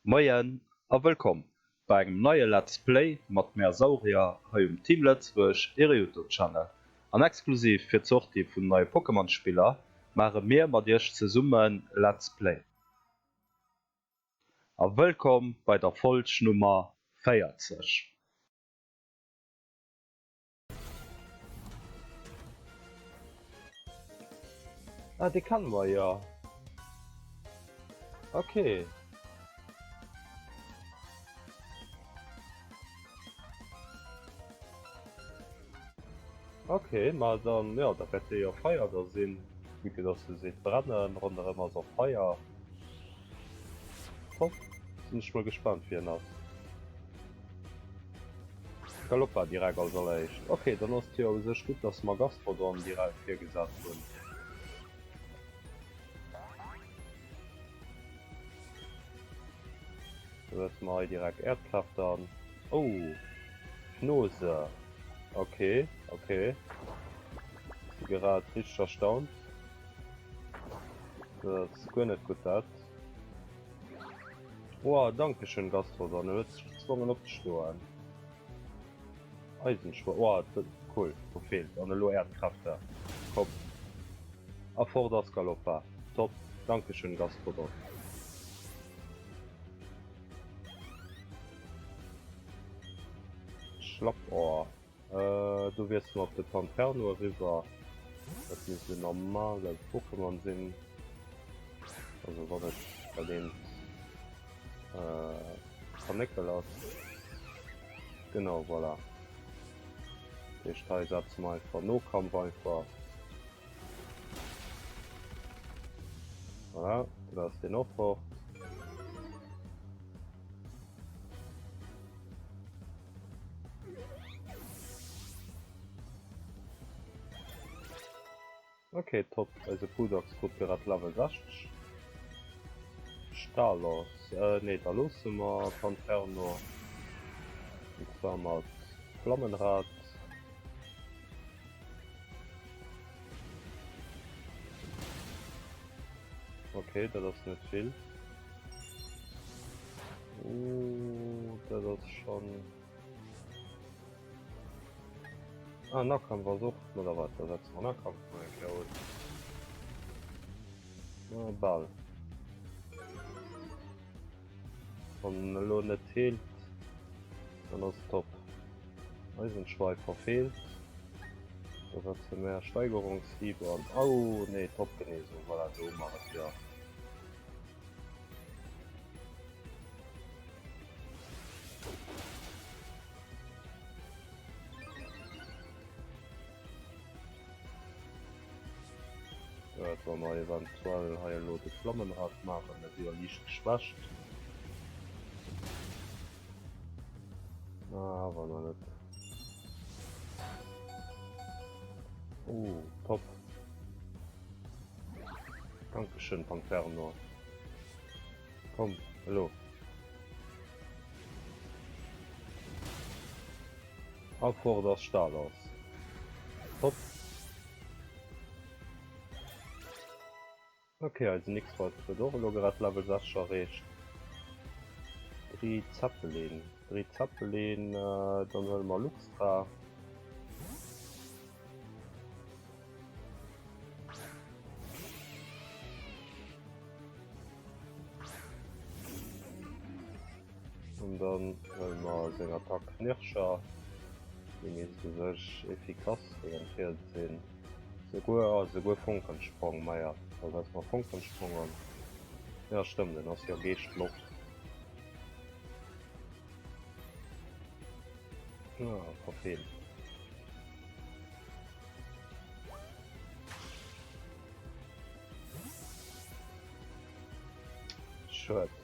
Moien a wëllkomm bei engem neie Let's Play mat mär Saurier hei um Team Lëtzebuerg hire Youtube Channel. An exklusiv fir d'Sortie vun neie Pokémon Spiller maache mir mat iech zesummen Let's Play. A wëllkomm bei der Folg Nummer 40. Ah, dee kenne mer jo. Okay. Okay, ma dann, ja, da wäert dee jo Feier da sinn, vue que dass e seet brennen, ronderëm ass och Feier. Top, sinn ech mol gespannt wien ass. Galoppa direkt als alleréischt. Ok, dann ass et jo u sech gutt, dass mer Gastrodon direkt virgesat hunn. Da setze mer hei direkt Äerdkraaft an. Oh, Fnose. Ok, ok. Si grad richteg erstaunt. Dat ass guer net gutt dat. Woah, dankeschön Gastrodon, en huet sech gezwongen opzestoen. Eisenschwuer, woah, cool, verfehlt. An elo Erdkräfte, komm. A fort ass Galoppa, top, dankeschön Gastrodon. Schlappohr. Do wiessele mer op de Panferno eriwwer. Dat misst en normale Pokémon sinn. Also wann et dat eent Kanéckel ass. Genau, voilà. Dat heescht hei setze mer einfach Nokampf einfach. Voilà, dann ass deen och fort. Ok top, eise Pudax krut grad Level 60. Stalos, äh nee da loosse mer Panferno. Und zwar mat Flammenrad. Ok, dat ass net vill. Ooh, dat ass schon... Ah, Nahkampf ass och... Ma da wat, da setze mer Nahkampf mol eng Kéier un. Ah, bal. Wann en elo net heelt, dann ass top. Eisenschweif verfeelt. Da setze mer Steigerungshieb an. Oh nee, Top-Genesung, voilà, do hu mer et jo. Dat wa mer eventuell hei elo de Flammenrad maachen, dat si jo liicht geschwächt. Ah, awer nach net. Oh, top. Dankeschön, Panferno. Komm, elo. A fort ass Stalos. Top. Ok, eisen X-Fight huet och elo grad Level 60 erreecht. Dri Zeppelin. Dri Zeppelin, dann huele mer Luxtra. An dann huele mer seng Attack Knirscher. Déi misst u sech efficace géint Fiels sinn. Souguer, ah souguer Fonkensprong, maja da setze mer Fonkensprong an. Jo stëmmt, en ass jo Geescht Loft. Ah, verfeelt. Schued.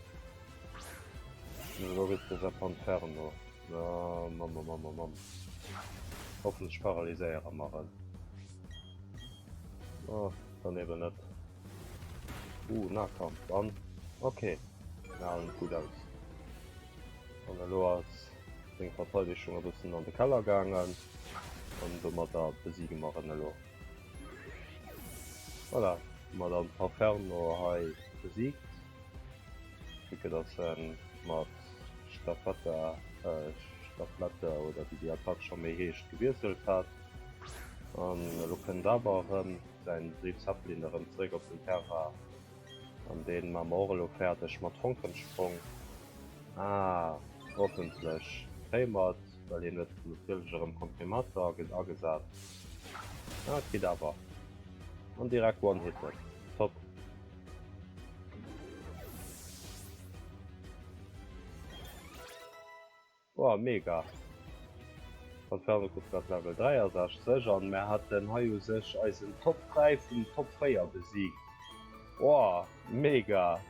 Elo gëtt de Serpenferno. Ah, Mamm, Mamm, Mamm, Mamm. Hoffentlech paralyséiere mer en. Oh, dann eben net. Uh, Nahkampf an. Okay, mir halen et gutt aus. An elo ass seng Verteidegung e bëssen an de Keller gaangen. An domadder besiege mer en elo. Voilà, hu mer dann Parferno hei besiegt. Vue que dass en. mat Staffetta, Stafflette oder wéi déi Attack scho méi heescht, gewiesselt hat. An elo kënnt awer erëm säin Brief Zeppelin erëm zeréck op den Terrain. An deen maa mer och elo fäerdeg mat Fonkensprong. Ah, hoffentlech kréie mer et, well hien huet natierlech erëm Komprimator agesat. Ah, et geet awer. An direkt one-hitten. Top. Boah, mega. Panferno krut grad Level 63 an mär haten hei u sech eisen Top 3 vun Top 4 besiegt. Boah, mega.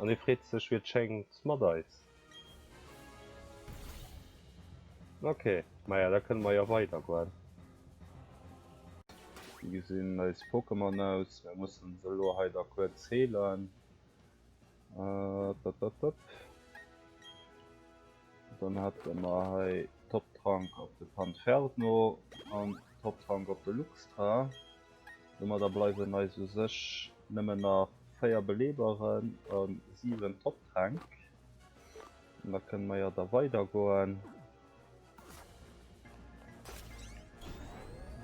An hie freet sech wéi et schéngt mat eis. Ok, maja da kënne mer jo weider goen. Wéi gesinn eis Pokémon aus? Mir mussen se elo hei da kuerz heelen. Dann hate mer hei Top-Trank op de Panferno an Top-Trank op de Luxtra. Domadder bleiwen eis u sech nëmmen nach 4 Beleeberen a 7 Top-Tränk. An da kënne mer jo da weidergoen.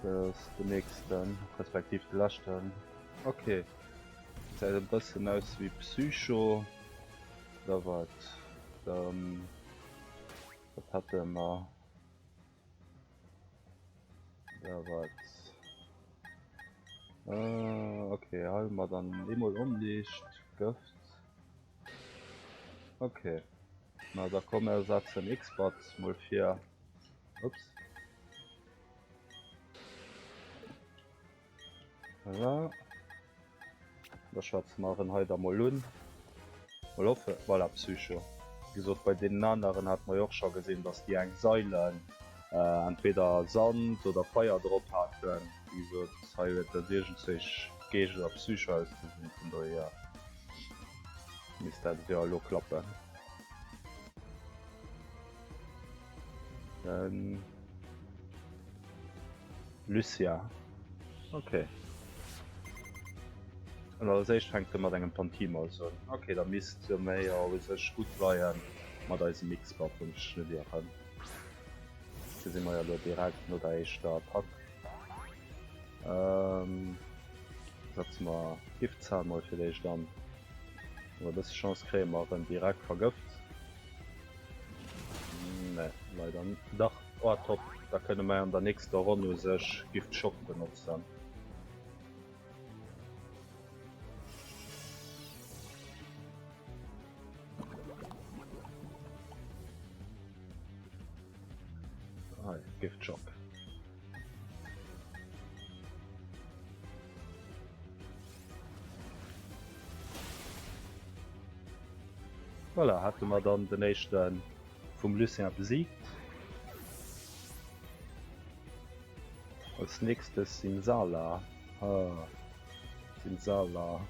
Dat ass den nächsten, respektiv de leschten. Ok, gesäit e bëssen aus wéi Psycho. Da wat? Dann, wat hate mer? Da wat? Ok, hei hu mer dann eemol Onliicht, Gëft. Ok, na da komm mer setzen X-Bat mol vir. Ups. Voilà. Da schwätze mer en hei da mol un. Mol hoffe, voilà, Psycho. Wéi gesot, bei deenen aneren hate mer jo och scho gesinn, dass déi eng Sailen entweder Sand oder Feier drop haten. Wéi gesot, hei huet dat iergendzwéi Geescht oder Psycho ausgesinn, vun dohier. Misst dat jo elo klappen. Den Lucia. Okay. An als éischt fänkt e mat engem Pantimos un. Okay, da misst jo méi jo u sech gutt leien mat eisem X-Buff, wann ech net ieren. Gesi mer jo elo direkt no der éischter Attack. Ähm, setze mer Giftzahn mol fir d'éischt an. Mat e bësse Chance kréie mer en direkt vergëft. Nee, leider net. Dach, oh top, da kënne mer an der nächster Ronn u sech Giftschock benotzen. Hei, Giftschock. Voilà, hätte mer dann den éischte vum Lucien besiegt. Als nächstes Simsala. Ah, Simsala.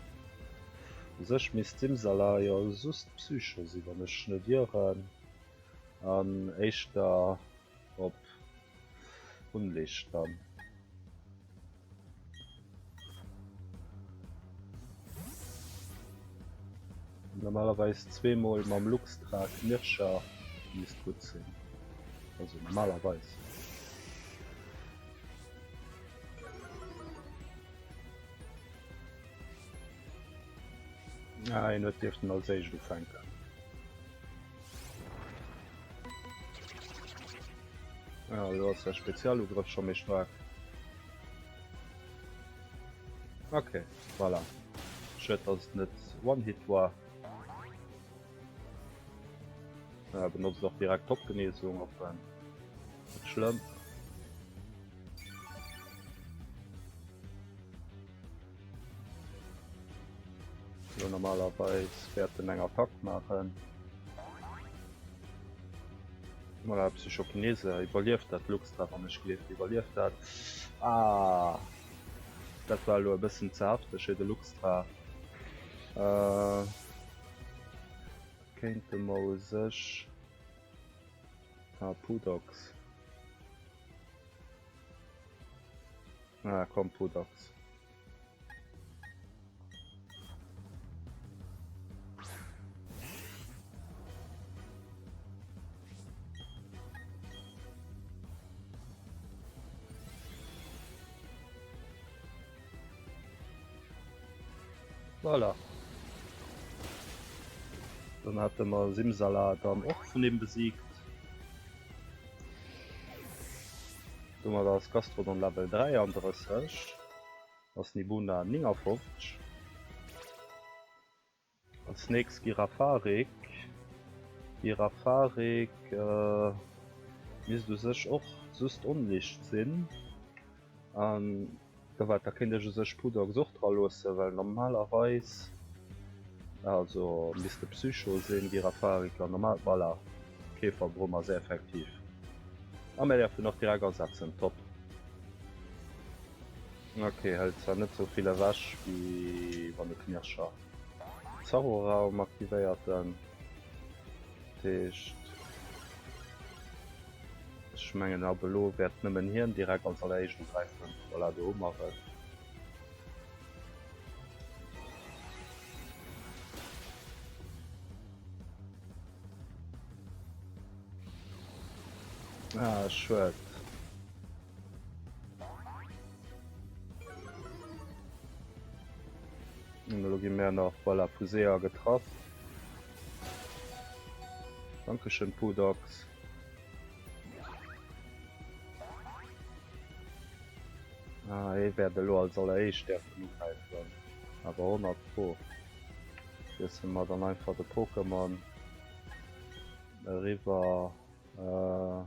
U sech misst Simsala jo just Psycho sinn, wann ech net ieren. An éischter op Unlicht dann. Normalerweis zweemol mam Luxtra Knirscher misst gutt sinn. Also normalerweis. Ah, een huet dierften als éischt ufänken. Ja, elo ass säi Spezialugrëff scho méi staark. Okay, voilà. Schued, dass et net One-Hit war. Ja, benotzt och direkt Topgenesung op en. Net schlëmm. Lo normalerweis wäert en eng Attack maachen. Voilà, Psychokinese iwwerlieft dat Luxtra, wann ech gleeft iwwerlieft dat. Ah, dat war elo e bëssen ze hefteg fir de Luxtra. Äh, kéinte mer u sech... Ah, Pudox. Ah, komm, Pudox. Voilà. Dann hätte mer Simsala dann och vun him besiegt. Domat ass Gastrodon Level 33, ass Nibuna 59. Als nächst Girafarik. Girafarik misst u sech och just onlicht sinn. An da wat, da kéint ech u sech Pudox och dra loossen, well normalerweis, also misst de Psycho sinn, Girafarik, an normal, voilà, Käferbrumm ass effektiv. A mir däerfen och direkt asetzen, top. Ok, hëlt zwar net sou vill ewech wéi wann de Knirscher Zorro-Raum aktivéiert en. Dat heescht, ech mengen ab elo wäert nëmmen hien direkt als alleréischt ugräifen. Voilà, do hu mer et. Ah, schued. An elo gi mär nach, voilà, vu Sea getraff. Dankeschön, Pudox. Ah, hee wäert elo als alleréischt däerfen ugräifen. Awer 100 pro. Wiessele mer dann einfach de Pokémon eriwwer. Äh.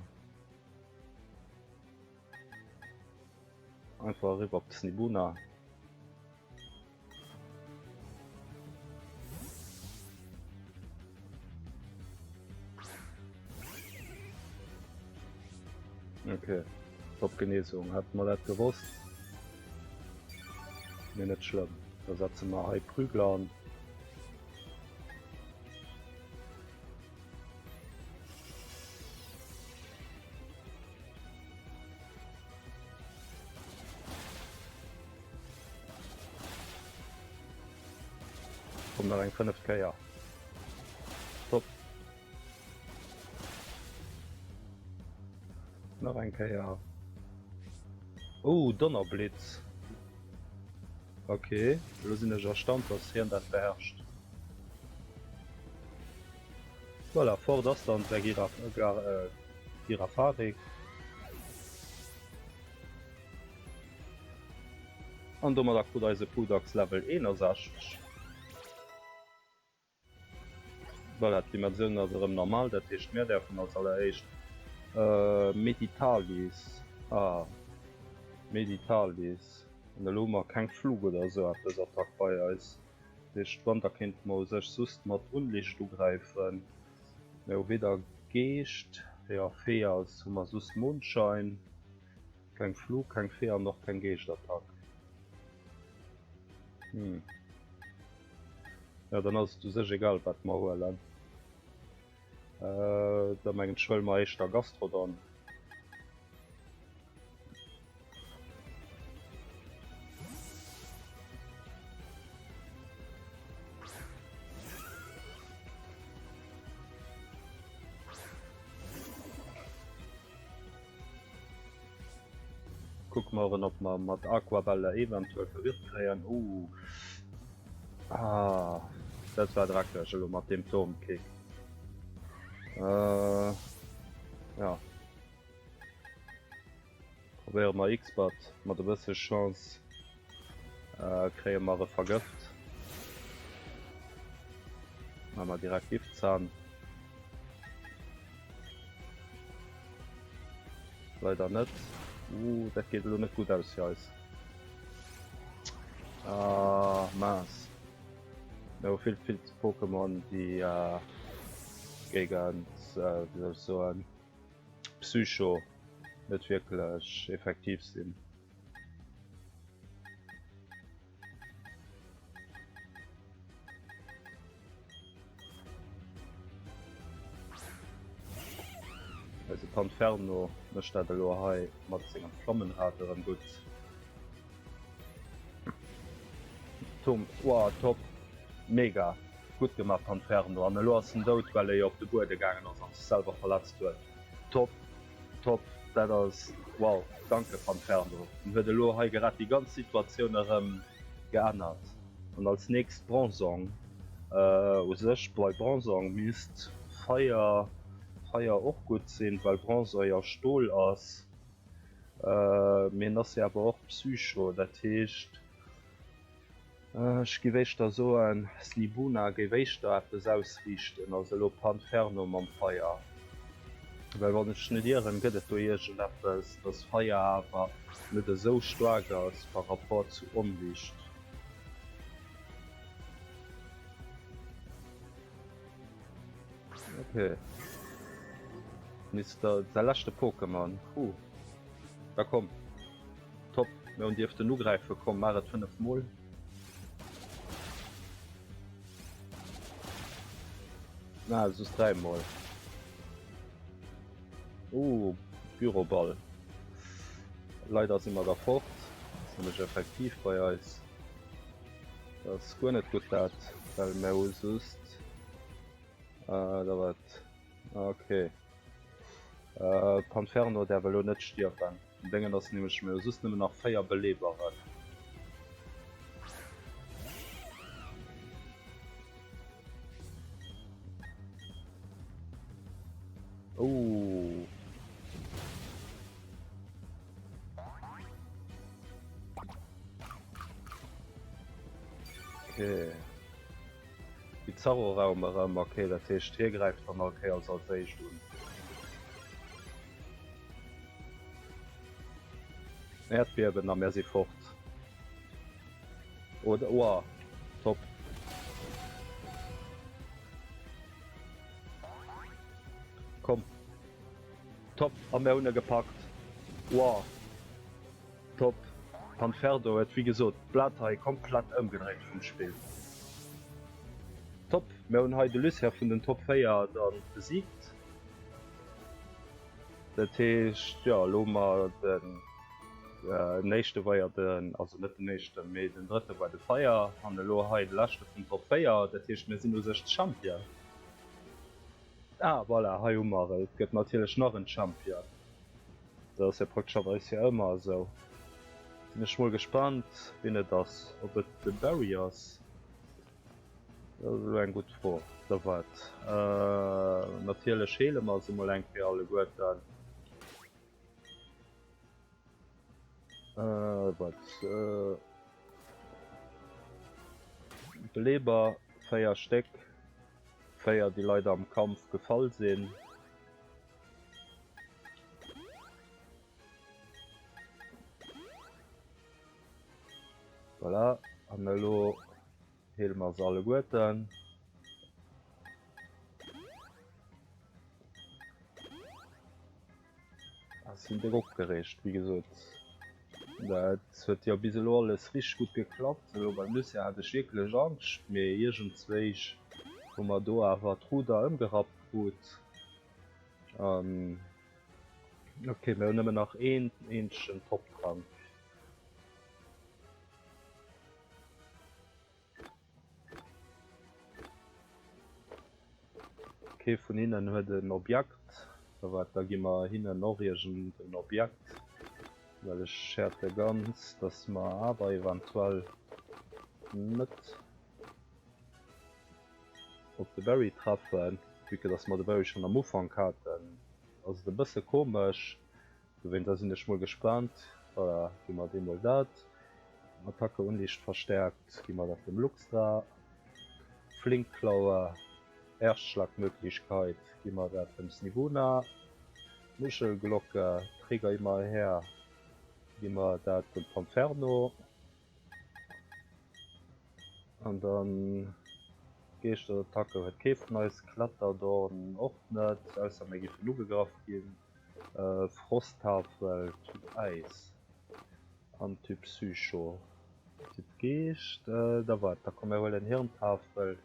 Einfach eriwwer op d'Snibuna. Okay, top Genesung. Hätte mer dat gewosst. Mee net schlëmm. Da setze mer hei Prügler an. Komm nach eng fënneft Kéier. Top. Nach eng Kéier. Oh, Donnerblitz. Okay, elo sinn ech erstaunt, dass hien dat beherrscht. Voilà, fort ass dann der Girafarik. An domadder krut eise Pudax Level 61. Voilà, d'Dimensioun ass erëm normal, dat heescht mir däerfen als alleréischt Meditalis, ah Meditalis, an elo hu mer keng Flug oder esou eppes Attack bei eis, dat heescht wann da kéinte mer u sech just mat Unlicht ugräifen, mä hu weder Geescht, jo Fee ass, hu mer just Mondschein, keng Flug, keng Fee an och keng Geeschtattack. Hm. Ja, dann ass et u sech egal wat mer huelen. Äh, da mengen ech huele mer éischter Gastrodon. Kucke mer erëm, ob mer mat Aquabälle eventuell verwirrt kréien. Ooh. Ah, dat war dreckeg elo mat deem Turmkick. Äh, ja. Probéiere mer X-Bat mat e bësse Chance äh, kréie mer e vergëft. Maache mer direkt Giftzahn. Leider net. Uh, dat geet elo net gutt aus fir eis. Ah, mince. Mir hu vill vill Pokémon, déi äh, géigent, äh, wéi soll ech soen, Psycho net wierklech effektiv sinn. Eise Panferno mécht dat elo hei mat sengem Flammenrad erëm gutt. Tom, wow, top, mega gutt gemaach Panferno. An elo ass en dout, well e jo op de Buede gaangen ass an sech selwer verletzt huet. Top, top, dat ass wow, danke Panferno. En huet elo hei gerad déi ganz Situatioun erëm geännert. An als nächst Bronzong. U sech bei Bronzong misst Feier Feier och gutt sinn, well Bronzong jo Stol ass. Mee en ass jo awer och Psycho, dat heescht ech giff éischter soen Snibuna géif éischter eppes ausriichten als elo Panferno mam Feier. Well wann ech net ieren gëtt et do iergendeppes, dass Feier awer net esou staark ass par rapport zu Onlicht. Okay. Mister, säi leschte Pokémon. Puh. Da komm. Top. Mir hunn dierften ugräifen. Komm, maach et 5 Mol. Na, just 3 Mol. Uh, Gyroball. Leider si mer da fort. Ass nämlech effektiv bei eis. Dat ass guer net gutt dat, well mir hu just äh, da wat. Okay. Äh, Panferno däerf elo net stierwen. Den Déngen ass nämlech mir hu just nëmmen nach 4 Beleeberen. Oh. Okay. Bizarro-Raum erëm, okay, dat heescht hie gräift dann all Kéiers als éischt un. Äerdbiewen a mir si fort. Oder, oa, top. Komm. Top, a mir hunn e gepackt. Oa, top. Panferdo huet wéi gesot d'Blat hei komplett ëmgedréit vum Spill. Top, mir hunn hei de Lucien vun den Top 4 dann besiegt. Dat heescht, jo, elo hu mer den éischte war jo den, also net den éischten, mee den drëtte war de Feier an elo hei de leschte vum Top 4. Dat heescht, mir sinn u sech Champion. Ah, voilà, hei hu mer et. Et gëtt natierlech nach en Champion. Dat ass jo praktescherweis jo ëmmer esou. Sinn ech mol gespannt, wien et ass. Ob et de Barry ass? Dat ass elo eng gutt Fro. Da wat? Natierlech heele mer se mol eng Kéier alleguerten. Wat? Beleber, 4 Stéck. 4 déi leider am Kampf gefall sinn. Voilà, an elo heele mer se alleguerten. Ah, sinn déck opgereegt, wéi gesot. Dat huet jo bis elo alles richteg gutt geklappt. Elo beim Lucien hat ech wierklech Angscht, mee iergendzwéich hu mer do awer d'Ruder ëmgerappt krut. An ok, mir hunn nëmmen nach een eenzegen Top-Trank. Kee vun hinnen huet en Objekt. Da wat, da gi mer hinnen och iergend en Objekt, well ech fäerte ganz, dass mer awer eventuell net op de Barry treffen. Vue que dass mer de Barry schonn am Ufank haten, ass et e bësse komesch. Dowéinst da sinn ech mol gespaant. Voilà, gi mer deem mol dat. Attacke Unlicht verstärkt, gi mer dat dem Luxtra. Flinkklaue, Erstschlagmöglichkeit, gi mer dat dem Snivuna. Muschelglocke, Träger immer her, gi mer dat dem Panferno. An dann Geeschterattacke huet kee vun eis, Kletterdorn och net, ausser mir giffen ugegraff ginn. Frosttafel, Typ Äis an Typ Psycho, Typ Geescht. Da waart, da komm mir huelen Hirntafel,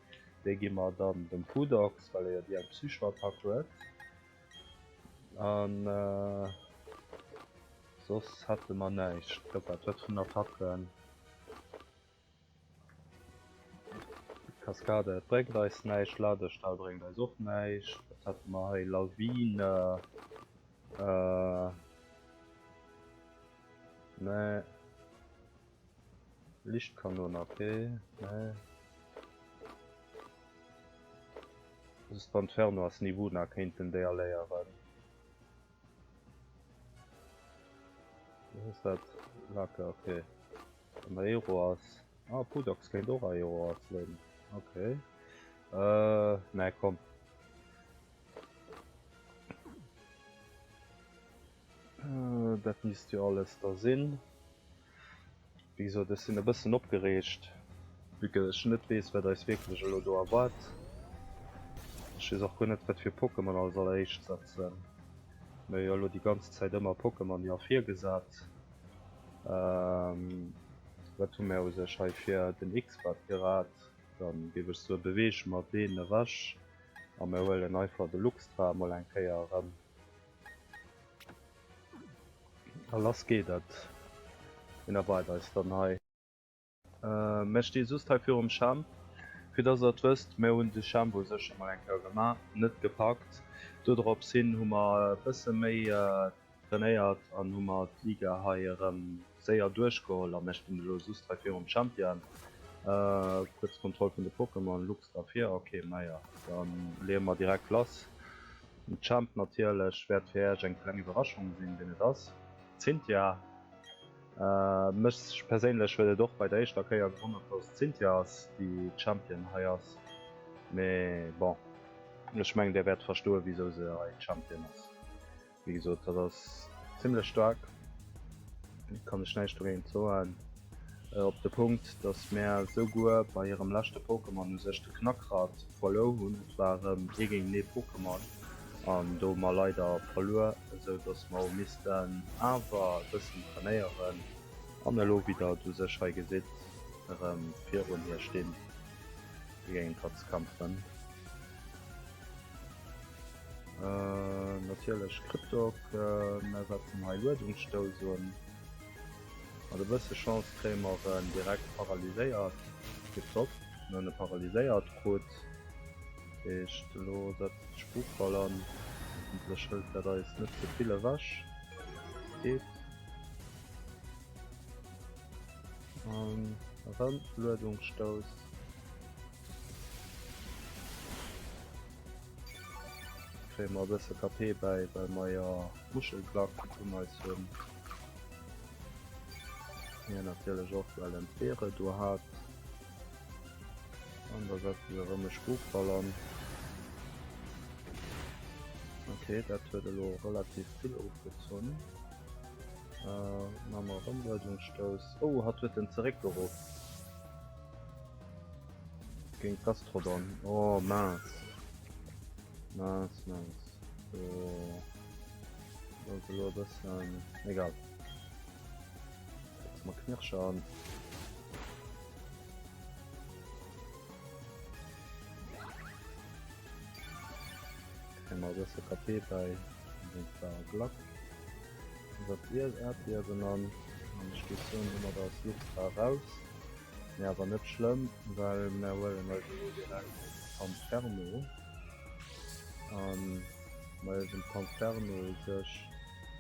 déi gi mer dann dem Fudox, well e jo déi eng Psycho-Attack huet. An soss hätte mer näischt. Da waart, wat vun Attacken? Kaskade bréngt eis näischt, Ladestall bréngt eis och näischt. Wat hate mer hei? Lawine. Äh. Nee. Lichtkanone, okay. Nee. Just Panferno ass Nivuna kéinten déi erléieren. Wat ass dat? Lake, okay. An Aero ass. Ah, Pudox kéint och Aero ass léinen. Okay. Äh, nee, komm. Äh, dat misst jo alles da sinn. Wéi gesot, ech sinn e bëssen opgereegt, vue que ech net weess, wat eis wierklech elo do erwaart. Ech weess och guer net, wat fir Pokémon als alleréischt setzen. Mir hu jo elo déi ganz Zäit ëmmer Pokémon jo virgesat. Wat hu mir u sech hei fir den X-Bad gerad? Dann géif ech soe beweege mer deen ewech a mir huelen einfach de Luxtra emol eng Kéier erëm. A lass geet et. Wien erwaart eis dann hei? Mir sti just hei virum Champ. Fir dass der et wësst, mir hunn de Champ u sech emol eng Kéier gemaach, net gepackt. Dodrops hin hu mer e bësse méi trainéiert an hu mer d'Liga hei erëm séier duerchgeholl a mir stinn elo just hei virum Champion. Kuerz Kontroll vun de Pokémon, Luxtra vir, ok, maja, da leeë mer direkt lass. Den Champ natierlech wäert fir Äech eng kleng Iwwerraschung sinn, wien et ass. D'Cynthia. Mech perséinlech huet et och bei der éischter Kéier gewonnert, dass et d'Cynthia ass, déi Champion hei ass. Mee bon, ech mengen dir wäert verstoen, wisou se hei Champion ass. Wéi gesot, dat ass zimlech staark, kann ech näischt dogéint soen. Op de Punkt, dass mär souguer bei hirem leschte Pokémon u sech de Knackrad verluer hunn. Et war erëm ee géint ee Pokémon an do hu mer leider verluer, esou dass mer hu missten awer e bëssen trainéieren an elo, wéi der et u sech hei gesitt, erëm virun hir stinn fir géint hatt ze kämpfen. Natierlech Kryptok, mär setzen hei Luedungsstouss un. Mat e bësse Chance kréie mer en direkt paralyséiert. Tiptop, mir hunn e paralyséiert krut. Dat heescht elo setzt de Spukball an. Hoffentlech hëlt dat eis net ze vill ewech. Geet. An erëm Luedungsstouss. Kréie mer e bësse KP bäi, well mer jo Muschelklack un eis hunn. Hien natierlech och, well en d'Beere do hat. An da setze se erëm e Spukball an. Ok, dat huet elo relativ vill ofgezunn. Maache mer erëm Luedungsstouss. Oh, hatt huet en zeréckgeruff. Géint Gastrodon. Oh, mince. Mince, mince. So. Dat ass elo e bëssen... Egal. Setze mer Knirscher an. Kréie mer e bësse KP bäi. Wéinst der Glack. Setzt Äerdbiewen an. An ech géif soen, domadder ass Luxra raus. Mee awer net schlëmm, well mär huelen eis elo direkt de Panferno. An bei dem Panferno u sech,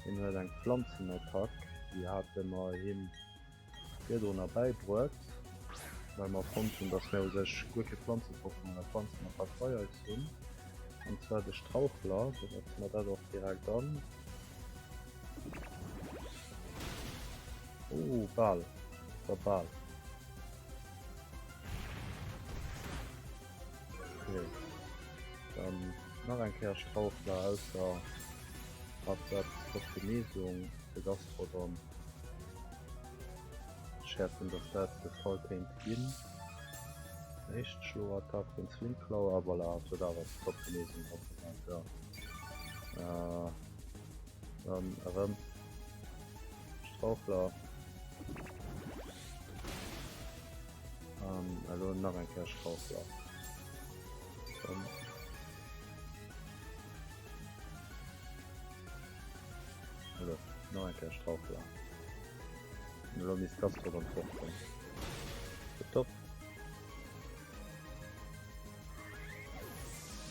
hien huet eng Planzenattack, déi hate mer him virdrun erbäibruet, well mer fonnt hunn, dass mär u sech guer kee Planzepokémon mat Planzenattack bei eis hunn. An zwar de Strauchler, da setze mer dat och direkt an. Oh, bal. War bal. Okay. Dann nach eng Kéier Strauchler, ausser hat dat op Genesung de Gastrodon. Ech schätzen, dass dat de Fall kéint ginn. Éischt Schloattack vun Slinkklaue, ah voilà, hat huet awer top Genesung opgemat, ja. Äh, dann erëm. Strauchler. An elo nach eng Kéier Strauchler. Komm. Elo nach eng Kéier Strauchler. An elo misst Gastrodon fortkommen. Top.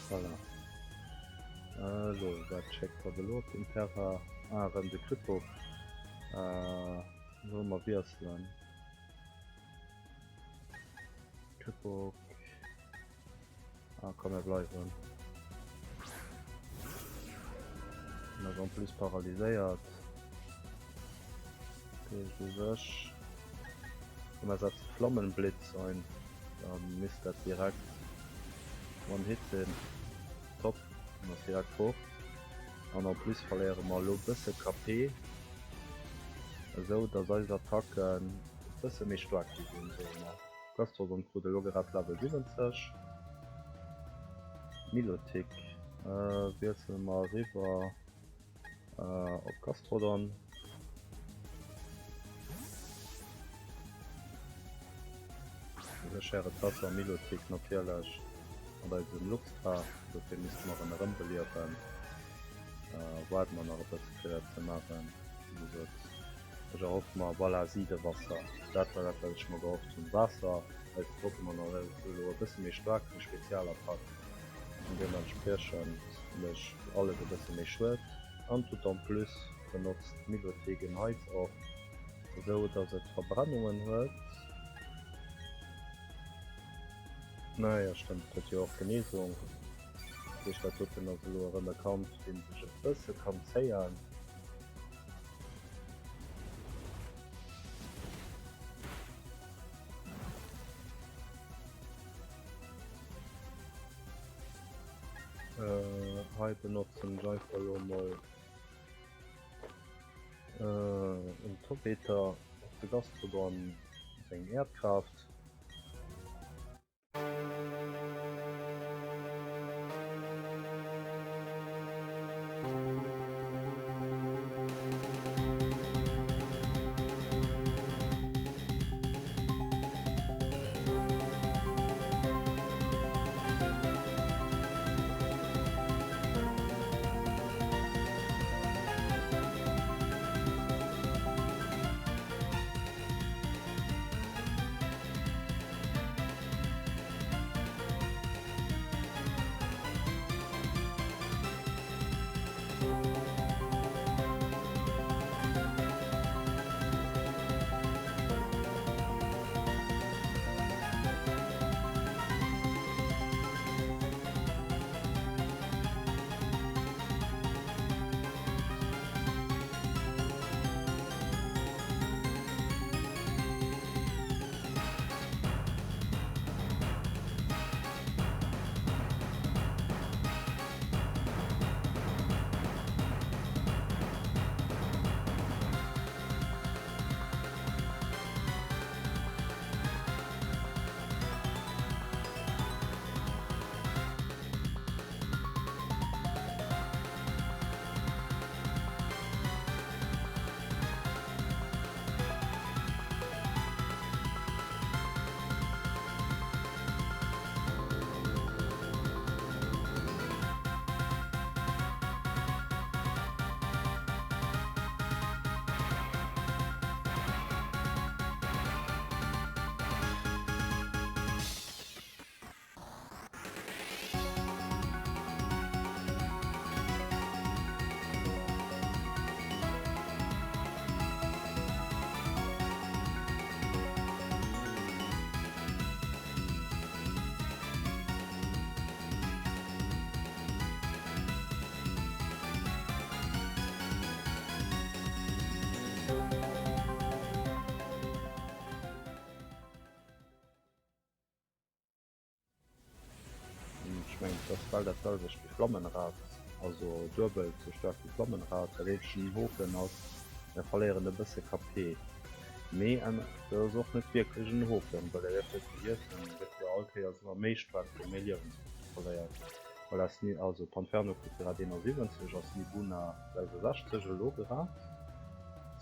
Voilà. Elo, wat schéckt hatt elo op den Terrain? Ah, erëm de Krypto. Solle mer wiesselen? Krippok. Ah, komm mir bleiwen. En ass en plus paralyséiert. Dat heescht u sech, komm mir setze Flammenblitz ein, da misst dat direkt one hit sinn. Top, en ass direkt fort. An en plus verléiere mer elo bësse KP, esou dass eis Attacken e bësse méi staark gi sinn, soe mer. Gastrodon krut elo grad Level 70. Milotic wiessele mer eriwwer op Gastrodon. Séchere Waasser Milotic natierlech mat eisem Luxtra, dofir misste mer en erëmbeliewen. Waarde mer nach e bësse fir dat ze maachen, wéi gesot. Ech erhoffe mer, voilà, Siidewasser, dat war dat wat ech mer gehofft hunn. Waasser, eist Pokémon ass elo e bësse méi staark, eng Spezialattack an deementspriechend mécht alles e bësse méi Schued. An tout en plus benotzt Milotic en Heiz-Orb, esou dass et Verbrennungen huet. Naja, stëmmt, et huet jo och Genesung. Dat heescht, dat doten ass elo erëm e Kampf, dee sech e bësse kann zéien. Äh, hei benotzen ech einfach elo mol äh, en Torpeter op de Gastrodon seng Äerdkraaft. Ech mengen et ass bal dat selwecht wéi Flammenrad, also duebel sou staark wéi Flammenrad. Dat eenzegen Hoken ass, mir verléieren e bësse KP. Mee en dat ass och net wierklech en Hoken, well der däerft net vergiessen, e gëtt jo all Kéiers ëmmer méi staark wou méi Liewenspunkte verléiert. Voilà, Sni also Panferno kritt grad 71 a Snibuna 66 elo grad.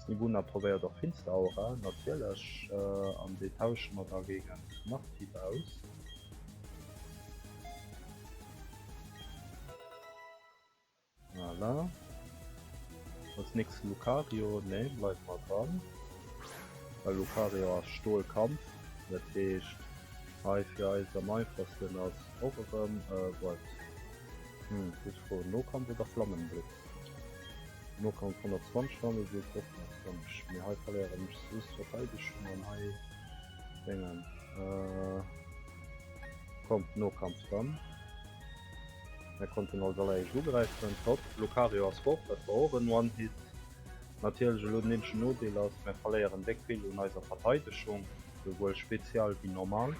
Snibuna probéiert och Finster Aura natierlech an déi tausche mer da géigent Nachthieb aus. Voilà. Als nächstes Lucario. Nee, bleiwe mer dran. Well Lucario ass Stolkampf. Dat heescht, hei fir eis am einfachsten ass och erëm, äh, wat? Hm, gutt Fro. Nokampf oder Flammenblitz? Nokampf 120, Flammenblitz och 120. Mee hei verléieren ech just Verteidegung an hei Déngen. Äh. Komm, Nokampf dann. Mir konnten als alleréischt ugräifen. Top, Lucario ass fort, dat war och en One-Hit. Natierlech elo den eenzegen Nodeel ass, mir verléieren déck vill un eiser Verteidegung, souwuel spezial wéi normal.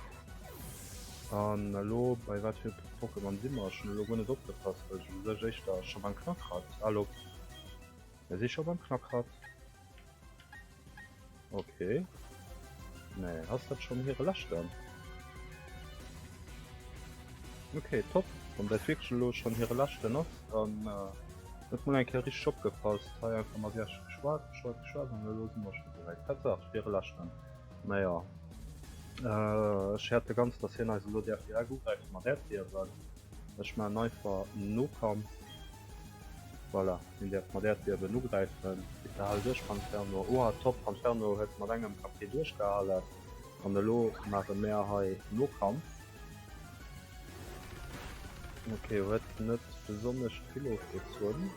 An elo, bei wat fir Pokémon si mer? Ech hunn elo guer net opgepasst, well ech u sech éischter scho beim Knackrad. Allo, mir si scho beim Knackrad. Ok. Nee, ass dat schon hire leschten? Ok, top. Wann dat wierklech elo schon hire leschten ass, dann huet mol eng Kéier richteg opgepasst. Hei einfach mat iech geschwat, geschwat, geschwat an elo si mer scho souwäit. Tatsaach, hire leschten. Naja, ech häerte ganz, dass hien eis elo däerf direkt ugräife mat Äerdbiewen. Ech maachen einfach Nokampf. Voilà, hien däerf mat Äerdbiewen ugräifen. Bitte hal duerch, Panferno. Oha, top, Panferno huet mat engem KP duerchgehalen. An elo maache mär hei Nokampf. Ok, huet net besonnesch vill ofgezunn.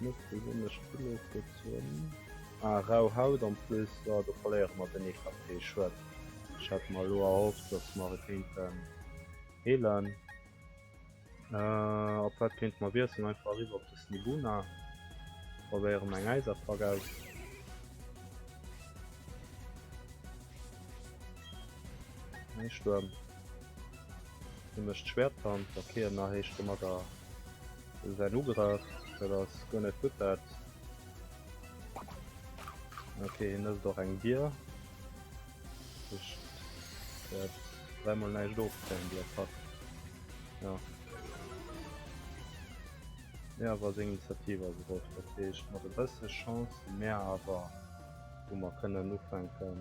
Net besonnesch vill ofgezunn. Ah, rau Haut en plus. Ah, do verléiere mer den ee KP. Schued. Ech hat mer elo erhofft, dass mer e kéinten heelen. Op wat kéinte mer wiesselen? Einfach eriwwer op de Snibuna. Probéiere mer eng Äisattack aus. Äisstuerm. Hie mécht Schwerthand. Ok, en erhéicht domadder säin Ugrëff. Dat ass guer net gutt dat. Ok, hien ësst och eng Bier. Ech wäert dräimol näischt ofkréien, déi Attack. Ja. Mee awer seng Initiativ ass erof. Dat heescht, mat e bësse Chance si mär awer, wou mer kënnen ufänken,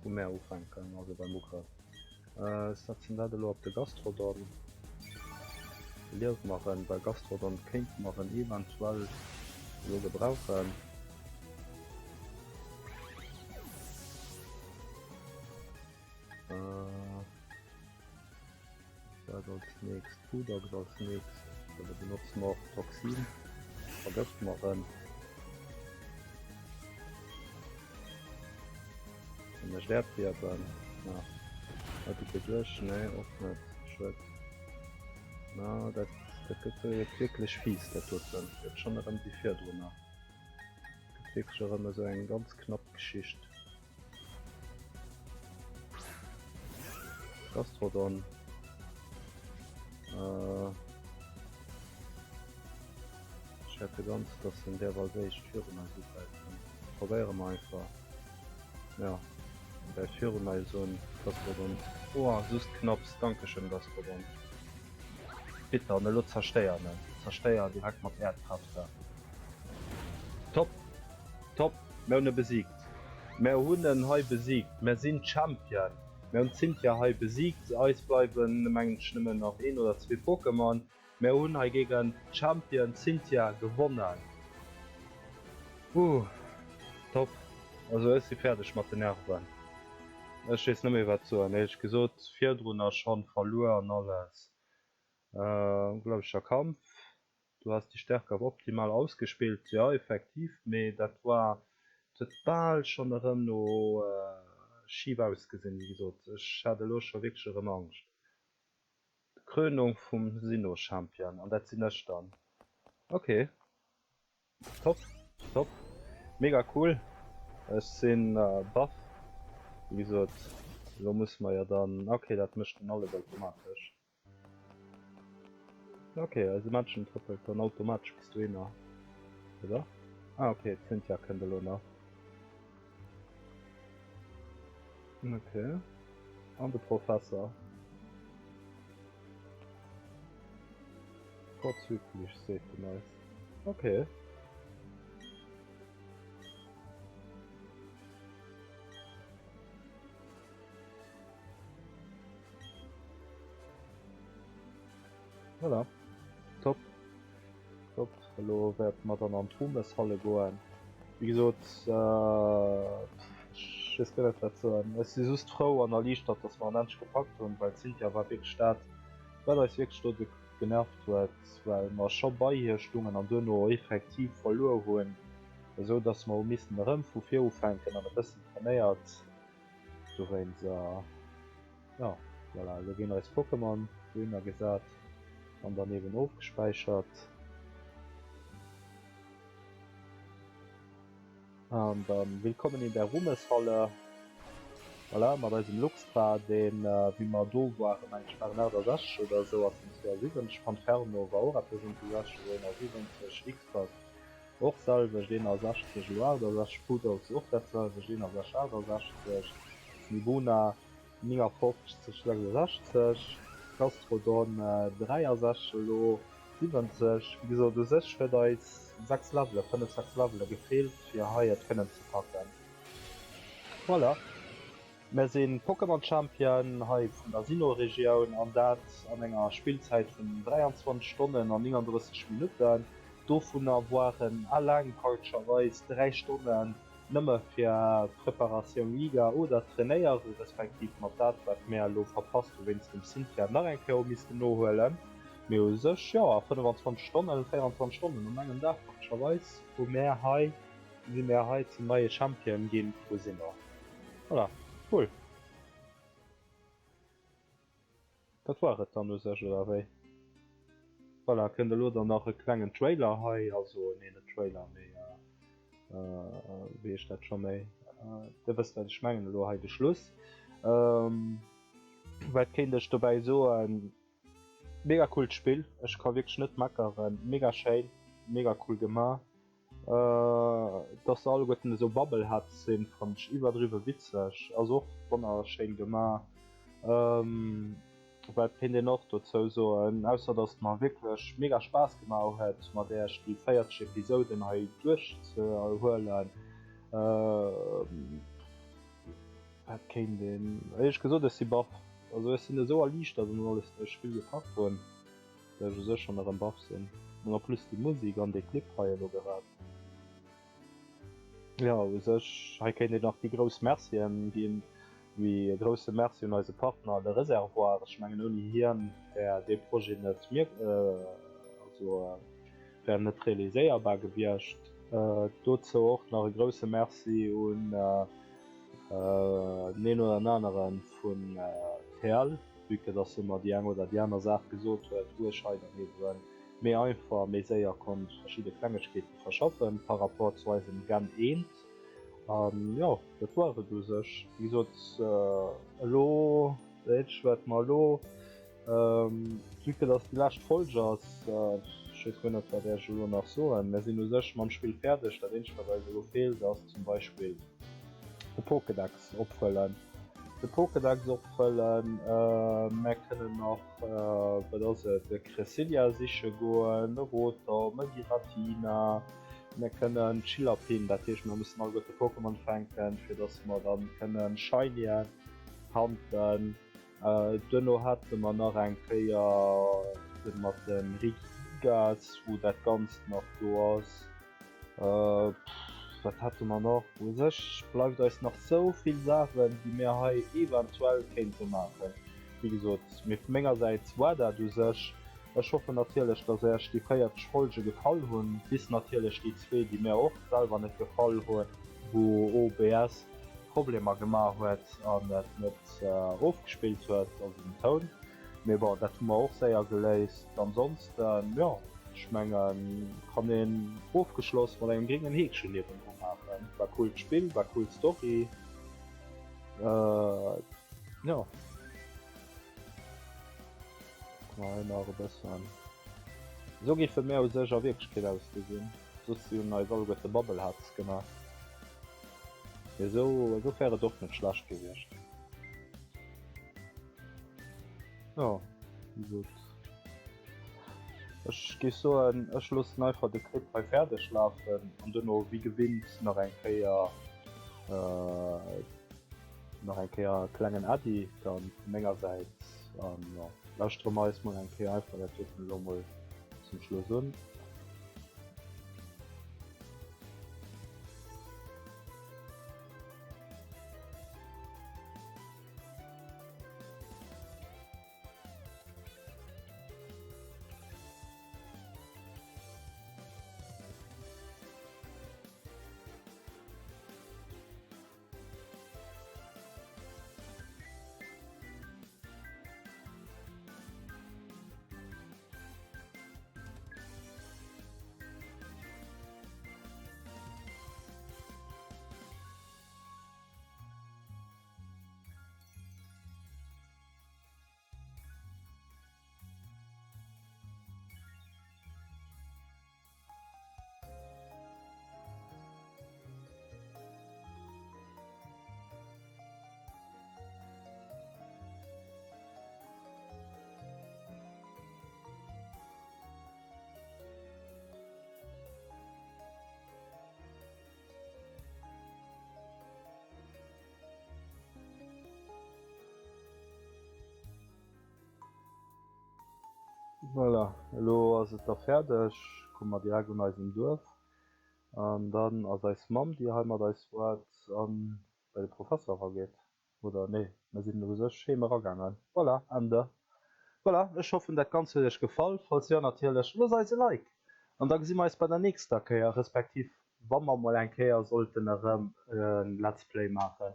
wou mär ufänken, also beim Ugrëff. Ech setzen dat elo op de Gastrodon. Liewe mer en, well Gastrodon kéinte mer en eventuell elo gebrauchen. Dat als nächst, Pudax als nächst. Da benotze mer och Toxin. Vergëfte mer en. An ech Äerdbiewen. Na, dat geet duerch. Nee, och net. Schued. Na, dat, dat gëtt wierklech fies, dat doten. Gëtt schonn erëm wéi virdrunner. Gëtt wierklech erëm esou eng ganz knapp Geschicht. Gastrodon. Äh, ech hätte ganz, dass en däerf als éischt virun eis ugräifen. Probéiere mer einfach. Ja, en gräift virun eis un. Gastrodon. Oh, just knapps. Dankeschön, Gastrodon. Bitter, an elo zerstéier en. Zerstéier direkt mat Äerdkräfte. Top! Top! Mär hunn e besiegt! Mär hunn en hei besiegt! Mär sinn Champion! Mär hunn d'Cynthia hei besiegt! Eis bleiwen mengen ech nëmmen nach een oder zwee Pokémon. Mär hunn hei géint d'Champion Cynthia gewonnen! Huh! Top! Also ech si fäerdeg mat den Nerven. Ech weess net méi wat soen, éierlech gesot. Virdrunner schonn verluer an alles. Unglaublecher Kampf. Du has déi Stärke awer optimal ausgespillt. Jo effektiv, mee dat war, et huet bal schonn erëm no schif ausgesinn. Wéi gesot, ech hat elo scho wierklech erëm Angscht. D'Krönung vum Sinnoh Champion, an dat sinn ech dann. Ok, top, top, mega cool. Ech sinn baff. Wéi gesot, elo musse mer jo dann, ok dat mécht en alles automatesch. Ok, eise Männchen trëppelt dann automatesch bis dohinner, oder? Ah ok, d'Cynthia kënnt elo nach. Ok, an de Professer. Vorzüglich, seet en eis. Ok. Voilà. Top. Top. Elo wäerte mer dann an d'Ruhmeshalle goen. Wéi gesot, ech weess guer net wat soen. Ech si just frou an erliichtert, dass mer en endlech gepackt hunn, well d'Cynthia war wierklech dat, wat eis wierklech do genervt huet, well mer scho bei hir stungen an duerno effektiv verluer hunn, esou dass mer hu missen erëm vu vir ufänken an e bëssen trainéiert. Dowéinst, jo, voilà, elo ginn eis Pokémon dohinner gesat an dann eben ofgespäichert. An dann Willkommen in der Ruhmeshalle. Voilà, mat eisem Luxtra, deen, wéi mer do waren, meng ech, waren 68 oder esou, ass en 72. Panferno war och eppes ëm déi 60 oder 71. X-Pac och selwecht, 61, elo 68. Pudox och dat selwecht, 61, 68. Snibuna 59, 66. Gastrodon 63 elo. 70, wéi gesot, u sech huet eis 6 Levele, 5, 6 Levele gefeelt fir hei et kënnen ze packen. Voilà, mär si Pokémon Champion hei vun der Sinnoh Regioun an dat an enger Spillzäit vun 23 Stonnen an 39 Minutten. Dovunner woaren eleng praktecherweis 3 Stonnen Nëmme fir Preparatioun Liga oder trainéiere respektiv mat dat wat mär elo verpasst hu wéinst dem Cynthia nach eng Kéier hu missten nohuelen. Mee u sech jo, a 25 Stonnen, 24 Stonnen an engem Dag praktescherweis hu mär hei, si mär hei zum neie Champion ginn vu Sinnoh. Voilà, cool. Dat war et dann u sech, oder wéi? Voilà, kënnt elo dann nach e klengen Trailer hei, also nee net Trailer, mee wéi heescht dat scho méi, Dir wësst wat ech mengen, elo hei de Schluss. Wat kéint ech dobäi soen, mega coolt Spill, ech ka wierklech net meckeren, mega schéin, mega cool gemaach. Dass se alleguerten esou Bubbleheads sinn fannen ech iwwerdriwwe witzeg, ass och wonnerschéin gemaach. Wat kéint een och dozou soen, ausser dass et mer wierklech mega Spaass gemaach huet mat äerch déi 40 Episoden hei duerchzehuelen. Wat kéint een, éierlech gesot ech si baff, also ech sinn esou erliichtert an alles dat ech Spill gepackt hunn. Well ech u sech schon erem baff sin. An en plus déi Musik an dee Clip hei elo gerad. Jo, u sech hei kéint een nach déi grouss Mercien gin, wéi e grousse Merci un eise Partner Le Réservoir. Ech mengen ouni hien wär dee Projet net mir, also wär net realiséierbar gewiescht. Dozou och nach e grousse Merci un den een oder den aneren vun TL. Vue que dass e mer déi eng oder déi aner Saach gesot huet, wou ech hei dann eeben méi einfach, méi séier konnt verschidde Klengegkeete verschaffen par rapport zu eisem Gen eent. An jo, dat war et u sech. Wéi gesot, elo, dat eenzegt wat mer elo, vue que dass déi lescht Folg ass, ech weess guer net wat ech elo nach soen, mir sinn u sech mam Spill fäerdeg. Dat eenzegt wat eis elo feelt ass zum Beispill de Pokédex opfëllen. De Pokédex opfëllen, mär kënnen nach, wat ass et, e Cresselia siche goen, e Rotom, e Giratina, mär kënnen Chillerpin, dat heescht mär mussen alleguerte Pokémon fänken, fir dass mer dann kënnen Shinyen hunten. Duerno hate mer nach eng Kéier de mat de Regigigas, wou dat Ganzt nach do ass. Pff, wat hätte mer nach? U sech bleift eis nach sou vill Saachen, déi mir hei eventuell kéinte maachen. Wéi gesot, mee vu menger Säit war dat u sech. Ech hoffen natierlech, dass Äech déi 40 Folge gefall hunn, bis natierlech déi zwee, déi mir och selwer net gefall hunn, wou OBS Problemer gemaach huet an et net ofgespillt huet, also den Toun. Mee bon, dat hu mer och séier geléist. Ansonsten, jo, ech mengen, kann een ofgeschloss mat engem gréngen Heekchen niewendru maachen. War coolt Spill, war cool Story, jo. Kucke mer hei nach e bëssen. Esou géife mär u sech a Wierklechkeet ausgesinn, soss si hunn eis alleguerte Bubbleheads gemaach. Mee esou, esou wär et och net schlecht gewiescht. Jo, wéi gesot, ech géif soen, ech loossen einfach de Clip hei fäerdeg lafen an duerno wéi gewinnt nach eng Kéier nach eng Kéier e klengen Äddi dann vu menger Säit an jo, lauschtere mer eis mol eng Kéier einfach dat doten elo mol zum Schluss un. Voilà, elo ass et da fäerdeg. Komme mer direkt un eisem Duerf. An dann ass eis Mamm, déi hei mat eis waart an bei de Professer erageet. Oder nee, mer sinn u sech heem eragaangen. Voilà, Ende. Voilà, ech hoffen dat Ganzt huet iech gefall. Falls jo natierlech, loosst eis e Like an da gesi mer eis bei der nächster Kéier, respektiv wa mer mol eng Kéier sollten erëm e Let's Play maachen.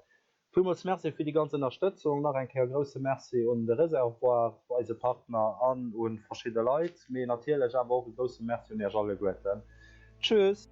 Villmools Merci fir déi ganz Ënnerstëtzung. Nach eng Kéier grousse Merci un de Reservoir, eise Partner, an un verschidde Leit, mee natierlech awer och e grousse Merci un iech alleguerten. Tschüss!